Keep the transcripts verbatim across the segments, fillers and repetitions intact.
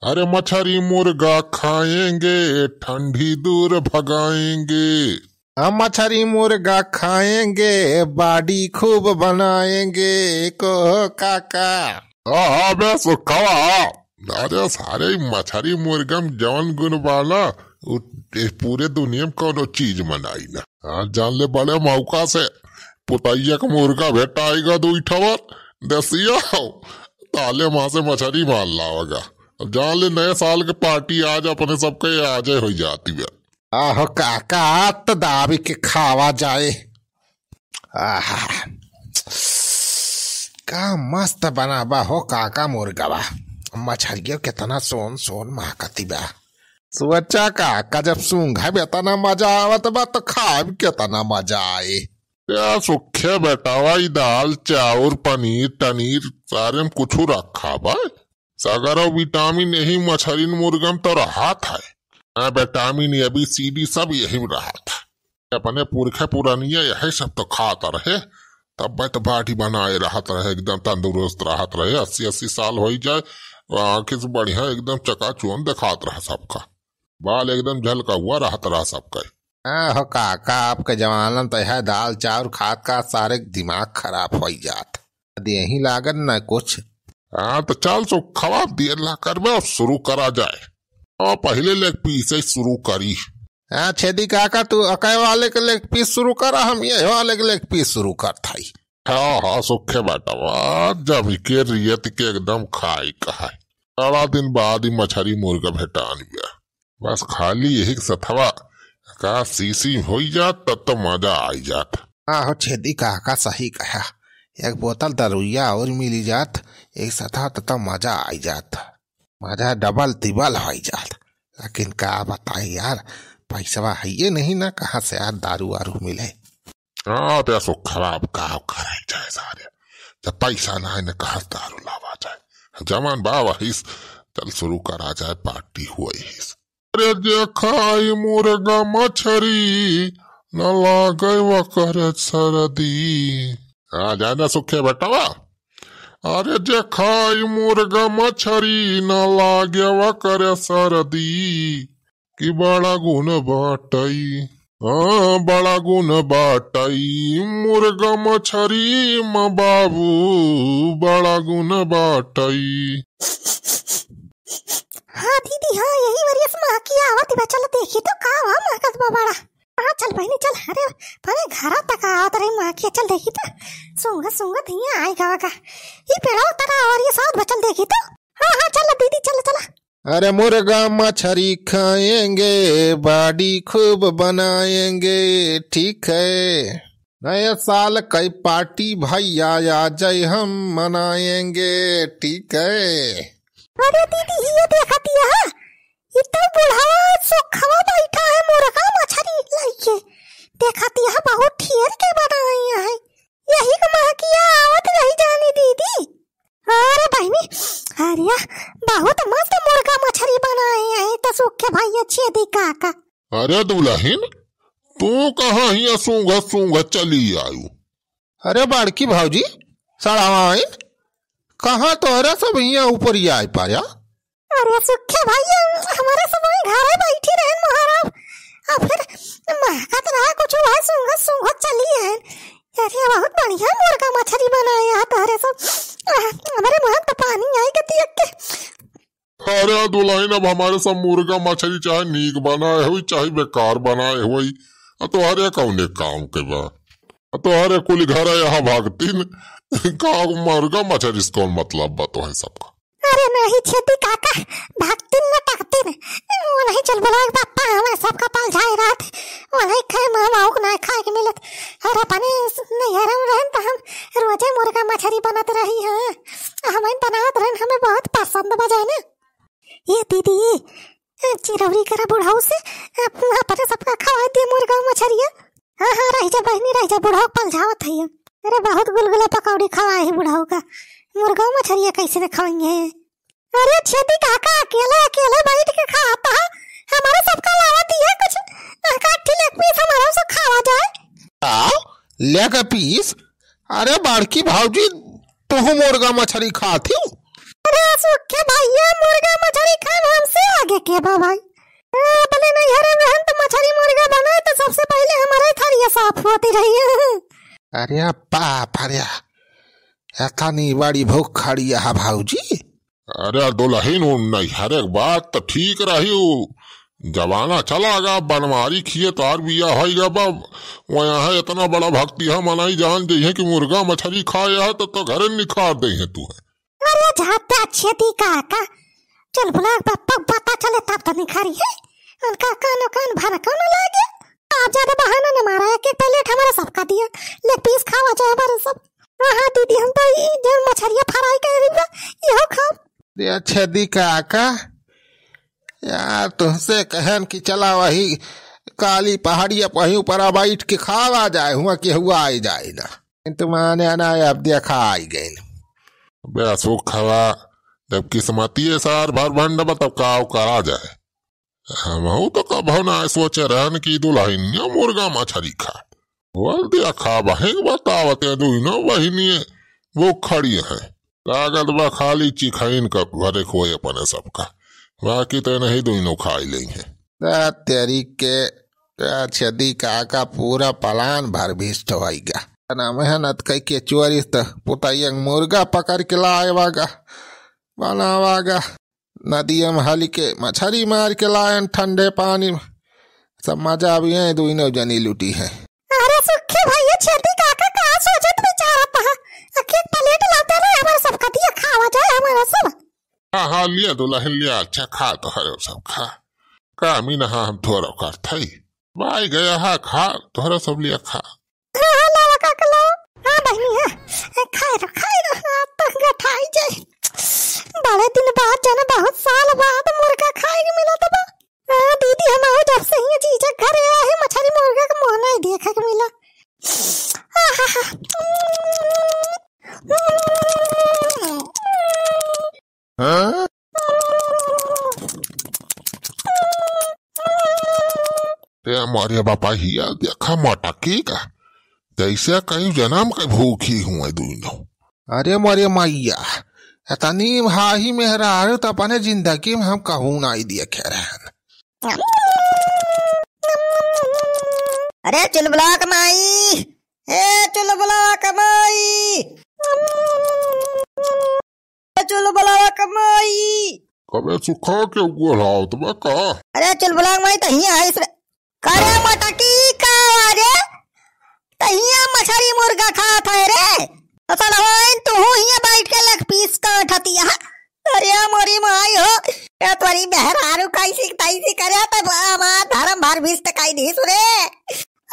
अरे मछरी मुर्गा खाएंगे, ठंडी दूर भगाएंगे। हम मछरी मुर्गा खाएंगे, body खूब बनाएंगे, कहो काका। हाँ, हाँ, बे सुखवा। अरे सारे मछरी मुर्गा में जवन गुण बा ना, उ ए पूरे दुनिया में कौनो चीज में नाई ना। हाँ, जान ले बड़े मौका से पुतैया का मुर्गा भेटाएगा दुई ठवर, देसिया हो, ताले माँ से मछरी मार लावेगा। अब जान ले नए साल के party आज अपने सबके आजे हो जाती है। आहो काका, त दाबी के खावा जाए। आहा, का मस्त बना बा हो काका मुर्गवा। मछरियो केतना सोन सोन महकती बा। सोचा काका, जब सूंघा में एतना मजा आवत बा, त खाए में केतना मजा आई। या सुखे बेटावा, ई दाल, चाउर, पनीर, टनीर, सारे में कुछु रखा बा। सगरो vitamin यही मछरिन मुर्गन तो रहत है। हाँ, vitamin A, B, C, D सब यही में रहत है। अपने पुरखे पुरनिया यही सब तो खात रहे, तब तो body बनाए रहत रहे, एकदम तंदुरुस्त रहत रहे। अस्सी अस्सी साल होई जाए, आँखी से बढ़िया एकदम चकाचौंध देखात रहे सबका, बाल एकदम झलका हुआ रहत रहा सबका। हाँ हो काका, आपके जमाना में तो यह दाल चाउर खात खात सारे दिमाग खराब होई जात। यही लागत न कुछ। हाँ, तो चल सुखवा, देर ना करबे, अब शुरू करा जाए। और पहले leg piece से शुरू करी। हाँ, छेदी काका, तू अकय वाले के leg piece शुरू करा, हम ये वाले के leg piece शुरू करत हई। हाँ, हाँ, सुखे बेटवा, जब के रियत के एकदम खाई कहाई। बड़ा दिन बाद ही मछरी मुर्गा भेटान गया। बस खाली यही के सथवा का सीसी होई जात, तब तो मजा आई जात। हाँ हो छेदी काका, सही कहा, एक बोतल दरुइया और मिली जात, एक सथा, तब तो मजा आई जात, मजा double तिबल होई जात। लेकिन का बताई यार, पैसवा है ये नहीं ना, कहाँ से यार दारू वारू मिले। हाँ, तो ऐसो खराब का कराई जाए सारे, जब पैसा ना है न कहाँ से दारू लावा जाए। जमान बा वहीस, चल शुरू करा जाए, party हुई हिस। अरे जे खाई मुर्गा मछरी, न लागे वकर सर्दी। आ जाए ना सुखे बेटवा। अरे जे खाई मुर्गा मछरी, न लागे वकर सर्दी। कि बड़ा गुण बाटई, हाँ, बड़ा गुण बाटई मुर्गा मछरी म बाबू, बड़ा गुण बाटई। हाँ दीदी, हाँ, यही वरियस महकिया आवत बा। चल देखी तो का बा महकत बा बड़ा। हाँ चल बहिनी चल, अरे, अरे घरा तक आवत रही महकिया, चल देखी तो। सूंघत सूंघत हियाँ आए गवा का। ई पेड़वा तरा वरियस आवत बा, चल देखी तो। हाँ हाँ चल दीदी, चल चल। अरे मुर्गा मछरी खाएंगे, body खूब बनाएंगे, ठीक है। नए साल कई party भैया आ जाए हम मनाएंगे, ठीक है। अरे दीदी, ये देखा दिया, ये तो बुढ़ावा सुखवा बैठा है मुर्गा मछरी लइके। देखा दिया, बहुत ठेर के बनाए हैं। यही के महकिया आवत रही जानी दीदी। अरे बहिनी, अरे बहुत मस्त मुर्गा मछरी बनाए हैं तो सुखे भैया छेदी काका। अरे दुलहिन, तू कहाँ हियाँ सूंघत सूंघत चली आयु? अरे बड़की भौजी, सड़वाइन, कहाँ तोहरा सब हियाँ ऊपर ही आए पाया? अरे सुखे भैया, हमारे सब वही घरे बैठी रहन महाराज, और फिर महकत रहा कुछ वह सूंघत सूंघत चली आए। अरे बहुत बढ़िया मुर्गा मछरी बनाए हैं तोहरे सब। आह, हमारे मुँह तो पानी आई गई देख के। अरे दुलहिन, अब हमारे सब मुर्गा मछरी चाहे नीक बनाए होई, चाहे बेकार बनाए होई, आ तोहरे कौने काम के बा? आ तोहरे कुल घर यहाँ भगतिन का मुर्गा मछरी से कौन मतलब बा तोहे सबका? अरे नहीं छेदी काका, भगतिन न टकतिन, वो नहीं चल बोला एक बापा हमें सबका पलझाए रहत, वो नहीं खाए, माँ बाबू को नहीं खाए के मिलत। और अपने नैहर में रहन तो हम रोजे मुर्गा मछरी बनत रही हैं, हम बनावत रहन, हमें बहुत पसंद बा जाए ना। ये दीदी, चिरौरी करा बुढ़ऊ से, अप-, अपने सबका खवाए दिए मुर्गा मछरिया। हाँ, हाँ, रह जा बहिनी, रह जा, बुढ़ऊ पलझावत है। अरे, बहुत गुलगुला पकौड़ी खवाए है बुढ़ऊ का, मुर्गा मछरिया कैसे न खवाएंगे? अरे, छेदी काका अकेले, अकेले बैठ के खाता है, हमारे सबका लावा दिया कुछ, एक आध leg piece हमारा से खावा जाए। आओ, leg piece? अरे बड़की भौजी, तुहू मुर्गा मछरी खात ही? अरे सुखे भैया, मुर्गा मछरी खाए के बा भाई? आ, अपने नैहरे में हम तो मछरी मुर्गा बनाए तो सबसे पहिले हमरे थरिया साफ होती रही है। अरे बाप रे, एतनी बड़ी भूख खड़ी है भौजी। अरे दुलहिन, उ नैहरे के बात तो ठीक रही, उ जमाना चला गा, बनवारी खिए तोहार बियाह होई गा बा, वहाँ एतना बड़ा भक्तिहा मनई जान जइहे कि मुर्गा मछरी खाए है तो, तो घरे निखार देहे तू है। अरे जाते अच्छे दी काका, चुलबुला के पप्पा पता चले तब तो निखारी है, उनका कानो कान भर कौन लागे। आप ज्यादा बहाना न मारा, एक एक प्लेट हमारा सबका दिया, लेग पीस खावा जाए हमारे सब। हाँ हाँ दीदी, हम तो ई जो मछरिया फ्राई कर रही बा, इहो खाओ। अरे अच्छे दी काका, यार तुमसे कहन कि चला वही काली पहाड़िया पर वहीं ऊपर बैठ के खावा जाए, हुआ कि हुआ आई जाए ना। तुम आने आना है, अब देखा आई गए। बे सुखवा, जब किस्मतिये सार भर भंड बा, तब का करा जाए। हमहू तो कभो ना सोचे रहन कि दुलहिनिया मुर्गा मछरी खा। बोल दिया खा बहिन, बतावते दुइनो बहिनिये वो खड़ी हैं। लागत बा खाली चिखइन का घरे खोए अपने सबका, बाकी तो नहीं दुइनो खाई लेइहें। दा तेरी के, का छेदी काका पूरा पलान भर भिष्ट होइगा। ना मेहनत कई के चोरी त पुतैया मुर्गा पकड़ के लाए वागा, बनावागा। नदिया में हली के मछरी मार के लायन ठंडे पानी में। सब मजा भी है, दुइनो जनी लुटी है। अरे सुखे भैया, छेदी काका का सोचत विचारत है? अखे एक प्लेट लाते रहे, हमारे सबका दिया खावा जाए, हमारा सब। हाँ, हाँ, लिया दुलहिन लिया, अच्छा खा तोहरे सब खा। का मीना, हाँ, हम थोड़ा कर थई। भाई गया हा खा, तोहरा सब लिया खा। हाँ, हाँ, लावा काका, लावा। हाँ, बहिनी, हाँ। ए, खाए रहो, खाए रहो, हाँ, तो गठाई जाए। बड़े दिन बाद, जाने बहुत साल बाद मुर्गा खाए के मिला तो बा। हाँ, दीदी, हम आओ जब से ही जीजा घरे आए हैं, मछली मुर्गा का मुँह नहीं देखे के मिला। आहा हा। हाँ? ए मोरे बापा हिया देखा मटकी का, जैसे कई जन्म के भूखी हुए दुइनो। अरे मोरे मैया, एतनी हाही मेहरारू त अपने जिंदगी में हम कहूँ नाई देखे रहन। अरे चुलबुला के माई, ए चुलबुला के माई। चुलबुलावा के माई। कबे सुखा के गोहरावत बा का? अरे चुलबुलावा के माई त हियाँ है इसमें। करे मटकी का रे? त हियाँ मछरी मुर्गा खात है रे। असल होइन तू हियाँ बैठ के लेग पीस काटतिया। अरे मोरी माई हो, ए तोरी मेहरारू कैसी तैसी करे त हमार धर्म भर भ्रष्ट कई दीस रे।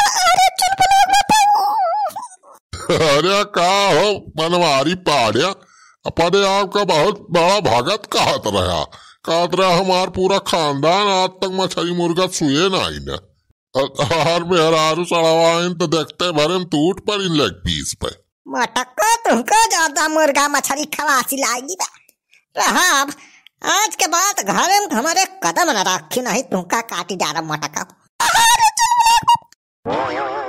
अरे चुलबुला बाबू। अरे का हो बनवारी पाड़िया, अपने आप का बहुत बड़ा भगत कहत रहा, कहत रहा हमार पूरा खानदान आज तक मछली मुर्गा छुए नाई न। और तोहार मेहरारू सड़वाइन तो देखते भरे में टूट पड़िन लेग पीस पे। मटक्का तुमको ज्यादा मुर्गा मछली खवासी लागी बा। रहा अब, आज के बाद घर में हमारे कदम न रखी, नहीं तुमका काटी डारा मटक्का। अरे चुलबुला